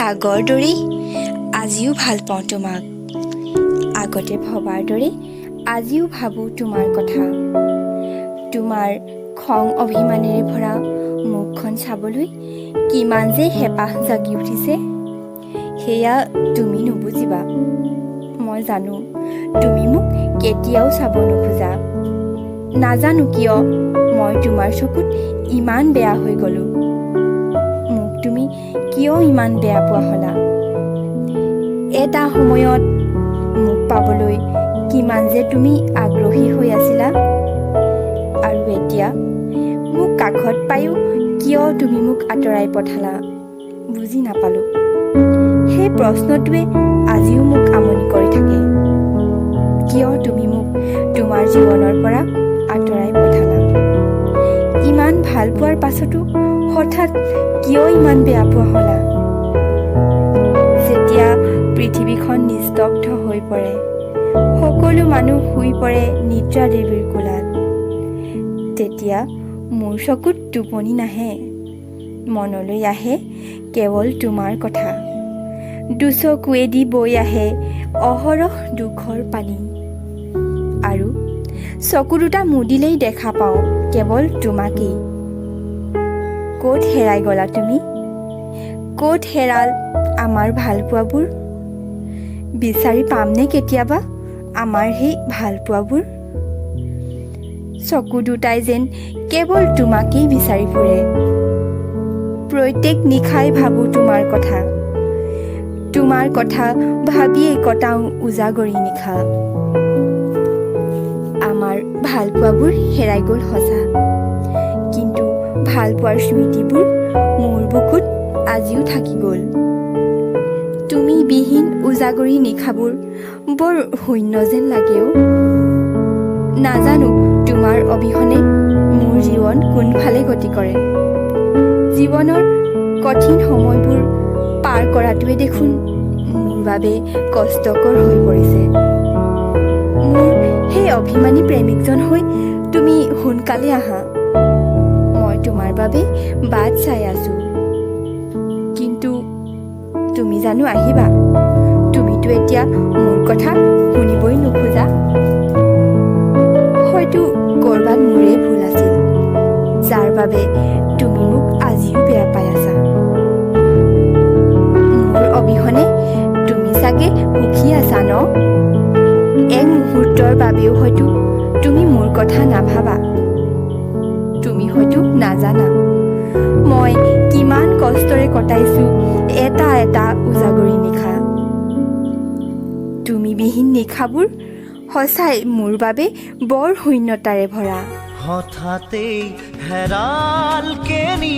আগৰ দৰেই আজিও ভাল পাওঁ তোমাক। আগতে ভবাৰ দৰেই আজিও ভাবোঁ তোমাৰ কথা। তোমাৰ খং অভিমানেৰে ভৰা মুখখন চাবলৈ কিমান যে হেঁপাহ জাগি উঠিছে, সেয়া তুমি নুবুজিবা। মই জানো, তুমি মোক কেতিয়াও চাব নোখোজা। নাজানো কিয় মই তোমাৰ চকুত ইমান বেয়া হৈ গ'লোঁ। মোক তুমি কিয় ইমান বেয়া পোৱা হ'লা? এটা সময়ত মোক পাবলৈ কিমান যে তুমি আগ্ৰহী হৈ আছিলা আৰু এতিয়া মোক কাষত পায়ো কিয় তুমি মোক আঁতৰাই পঠালা, বুজি নাপালোঁ। সেই প্ৰশ্নটোৱে আজিও মোক আমনি কৰি থাকে। কিয় তুমি মোক তোমাৰ জীৱনৰ পৰা আঁতৰাই পঠালা? ইমান ভাল পোৱাৰ পাছতো হঠাৎ কিয় ইমান বেয়া পোৱা হ'লা? যেতিয়া পৃথিৱীখন নিস্তব্ধ হৈ পৰে, সকলো মানুহ শুই পৰে নিদ্ৰা দেৱীৰ কোলাত, তেতিয়া মোৰ চকুত টোপনি নাহে। মনলৈ আহে কেৱল তোমাৰ কথা। দুচকুৱেদি বৈ আহে অহৰহ দুখৰ পানী আৰু চকু দুটা মুদিলেই দেখা পাওঁ কেৱল তোমাকেই। ক'ত হেৰাই গ'লা তুমি? ক'ত হেৰাল আমাৰ ভালপোৱাবোৰ? বিচাৰি পামনে কেতিয়াবা আমাৰ সেই ভালপোৱাবোৰ? চকু দুটাই যেন কেৱল তোমাকেই বিচাৰি ফুৰে। প্ৰত্যেক নিশাই ভাবোঁ তোমাৰ কথা। তোমাৰ কথা ভাবিয়েই কটাওঁ উজাগৰী নিশা। আমাৰ ভালপোৱাবোৰ হেৰাই গ'ল সঁচা, কিন্তু ভালপোৱাৰ স্মৃতিবোৰ মোৰ বুকুত আজিও থাকি গ'ল। তুমি বিহীন উজাগৰী নিশাবোৰ বৰ শূন্য যেন লাগে অ'। নাজানো তোমাৰ অবিহনে মোৰ জীৱন কোনফালে গতি কৰে। জীৱনৰ কঠিন সময়বোৰ পাৰ কৰাটোৱে দেখোন মোৰ বাবে কষ্টকৰ হৈ পৰিছে। মোৰ সেই অভিমানী প্ৰেমিকজন হৈ তুমি সোনকালে আহা। মই তোমাৰ বাবে বাট চাই আছো। কিন্তু তুমি জানো আহিবা? তুমিতো এতিয়া মোৰ কথা শুনিবই নোখোজা। হয়তো ক'ৰবাত মোৰেই ভুল আছিল, যাৰ বাবে তুমি মোক আজিও বেয়া পাই আছা। মোৰ অবিহনে তুমি চাগে সুখী আছা ন? এক মুহূৰ্তৰ বাবেও হয়তো তুমি মোৰ কথা নাভাবা। তুমি হয়তো নাজানা মই কিমান কষ্টৰে কটাইছো এটা এটা উজাগৰী নিশা। তুমি বিহীন নিশাবোৰ সঁচাই মোৰ বাবে বৰ শূন্যতাৰে ভৰা। হঠাতেই হেৰাল কেনি।